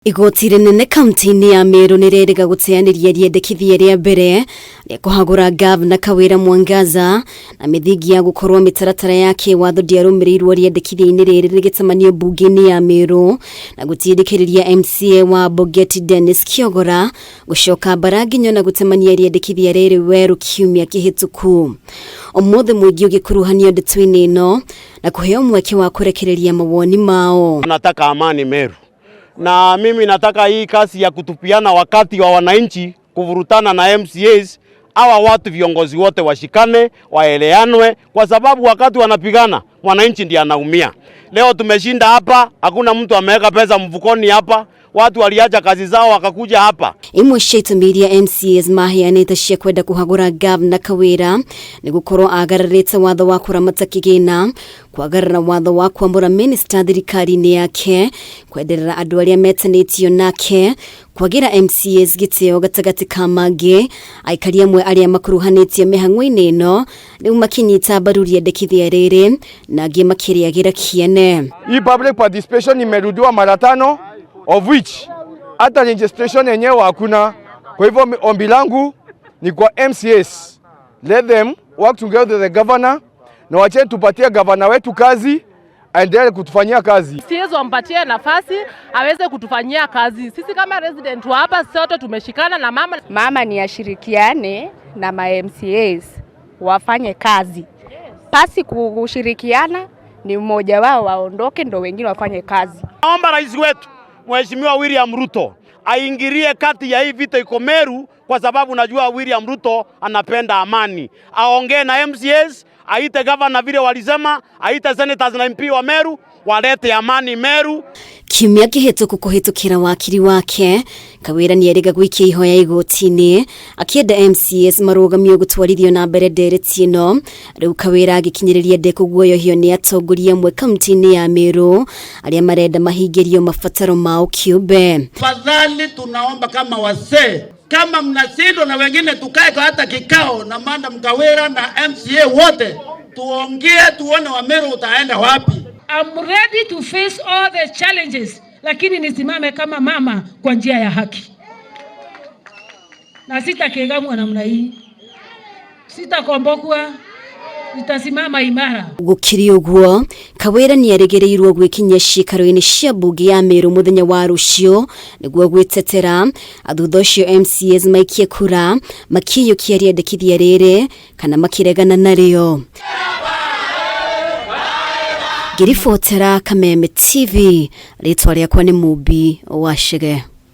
Igoti rinene kaunti-inĩ ya Meru nĩ rĩrĩga gũteanĩria rĩendekithia rĩa mbere rĩa kũhagũra Gavana Kawĩra Mwangaza na mĩthingi ya gũkorwo mĩtaratara ya kĩwatho ndĩarũmĩrĩirwo rĩendekithia-inĩ rĩrĩ rĩgĩtamanio mbunge-inĩ ya Meru na gũtindĩkĩrĩria MCA wa Bogeti Dennis Kiogora gũcoka mbara nginyo na gũtemania rĩendekithia rĩrĩ werũ kiumia kĩhĩtũku. Ũmũthĩ mũingĩ ũgĩkuruhanio ndeto-inĩ ĩno na kũheo mweke wa kũrekereria mawoni mao. Nataka amani Meru, na mimi nataka hii kazi ya kutupiana wakati wa wananchi kuvurutana na MCAs, hawa watu viongozi wote washikane, waeleanwe, kwa sababu wakati wanapigana mwananchi ndiye anaumia. Leo tumeshinda hapa, hakuna mtu ameweka pesa mfukoni hapa, watu waliacha kazi zao wakakuja hapa. Imwe cia itũmi iria MCAs maheanĩte cia kwenda kũhagũra Gavana Kawĩra nĩ gũkorwo agararĩte watho wa kũramata kĩgĩna, kwagarara watho wa kwamũra minista thirikari-inĩ yake, kwenderera andũ arĩa metanĩtio nake, kwagĩra MCAs gĩtĩo gatagatĩ ka mangĩ. Aikari amwe arĩa makuruhanĩtio mĩhang'o-inĩ ĩno rĩu makĩnyita mbaru rĩendekithia rĩrĩ na angĩ makĩrĩagĩra kĩene. Hii public participation imerudiwa mara tano, of which hata registration yenyewe hakuna. Kwa hivyo ombi langu ni kwa MCAs, let them work together with the governor, na wache tupatie governor wetu kazi aendelee kutufanyia kazi. MCAs wampatie nafasi aweze kutufanyia kazi. Sisi kama resident wa hapa sote tumeshikana na mama. Mama ni ashirikiane na ma MCAs wafanye kazi. Pasi kushirikiana ni mmoja wao waondoke ndo wengine wafanye kazi. Naomba rais wetu Mheshimiwa William Ruto aingilie kati ya hii vita iko Meru, kwa sababu najua William Ruto anapenda amani. Aongee na MCAs, aite governor vile walisema, aite senators na MP wa Meru, walete amani Meru. Kiumia kĩhĩtũku kũhĩtũkĩra wakiri wake Kawĩra nĩerĩga gũikia ihoya igoti-inĩ akĩenda MCAs marũgamio gũtwarithio na mbere ndereti ĩno. Rĩu Kawĩra agĩkinyĩrĩria ndekũguoyohio nĩ atongoria amwe kaunti-inĩ ya Meru arĩa marenda mahingĩrio mabataro mao kĩũmbe. Fadhali tunaomba kama wazee, kama mnashindwa na wengine, tukae kwa hata kikao na Madam Kawira na MCA wote tuongee, tuone Wameru utaenda wapi. I'm ready to face all the challenges, lakini nisimame kama mama kwa njia ya haki, na sitakegamwa namna hii, sitakombokwa, nitasimama imara. Gũkĩrĩ ũguo Kawĩra nĩerĩgĩrĩirwo gwĩkinyia ciikaro-inĩ cia mbunge ya Meru mũthenya wa rũciũ nĩguo gwĩtetera. Thutha ũcio MCAs maikie kura makĩiyũkia rĩendekithia rĩrĩ kana makĩregana narĩo. Ngĩribotera Kameme TV, rĩtwa rĩakwa nĩ Mumbi wa Chege.